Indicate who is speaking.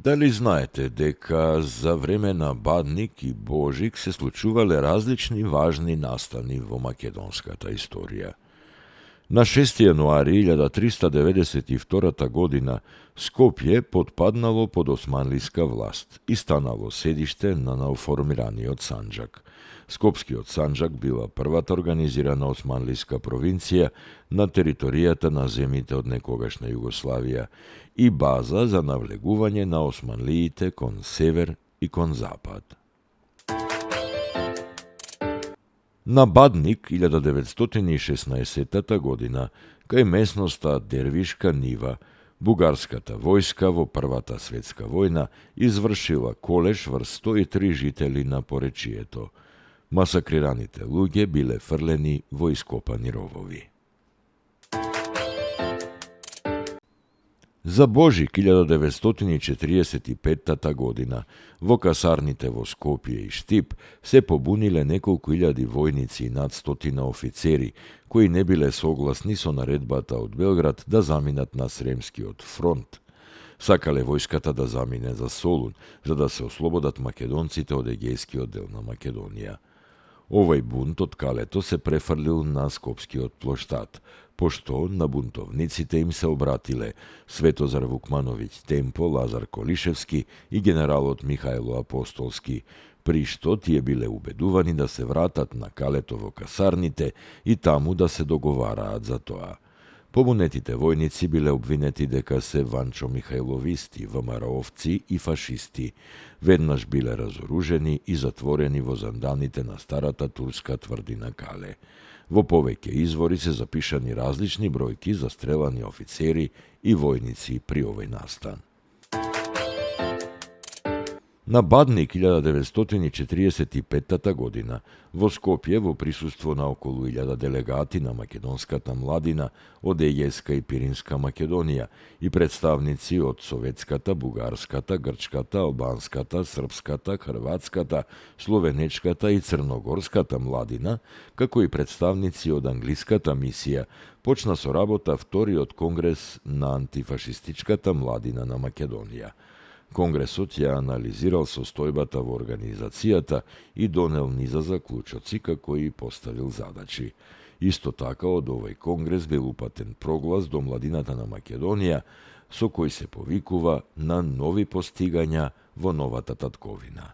Speaker 1: Дали знаете дека за време на Бадник и Божик се случувале различни важни настани во македонската историја? На 6 јануари 1392 година Скопје потпаднало под османлиска власт и станало седиште на новоформираниот Санџак. Скопскиот Санџак била првата организирана османлиска провинција на територијата на земјите од некогашна Југославија и база за навлегување на османлиите кон север и кон запад. На Бадник 1916 година, кај местноста Дервишка нива, бугарската војска во Првата светска војна извршила колеш врз 103 жители на поречието. Масакрираните луѓе биле фрлени во ископани ровови. За Божик 1945 година во касарните во Скопје и Штип се побуниле неколку илјади војници и над 100 офицери, кои не биле согласни со наредбата од Белград да заминат на Сремскиот фронт. Сакале војската да замине за Солун, за да се ослободат македонците од егејскиот дел на Македонија. Овој бунт од калето се префрлил на Скопскиот плоштад, пошто на бунтовниците им се обратиле Светозар Вукмановиќ Темпо, Лазар Колишевски и генералот Михајло Апостолски, при што тие биле убедувани да се вратат на калето во касарните и таму да се договараат за тоа. Побунетите војници биле обвинети дека се Ванчо Михајловисти, ВМРО-овци и фашисти. Веднаш биле разоружени и затворени во занданите на старата турска тврдина Кале. Во повеќе извори се запишани различни бројки за стрелани офицери и војници при овој настан. На Бадник 1945 година во Скопје во присуство на околу 1000 делегати на македонската младина од Егејска и Пиринска Македонија и представници од советската, бугарската, грчката, албанската, српската, хрватската, словенечката и црногорската младина, како и представници од англиската мисија, почна со работа вториот конгрес на антифашистичката младина на Македонија. Конгресот ја анализирал состојбата во организацијата и донел низа заклучоци, како и поставил задачи. Исто така од овој конгрес бил упатен проглас до младината на Македонија, со кој се повикува на нови постигања во новата татковина.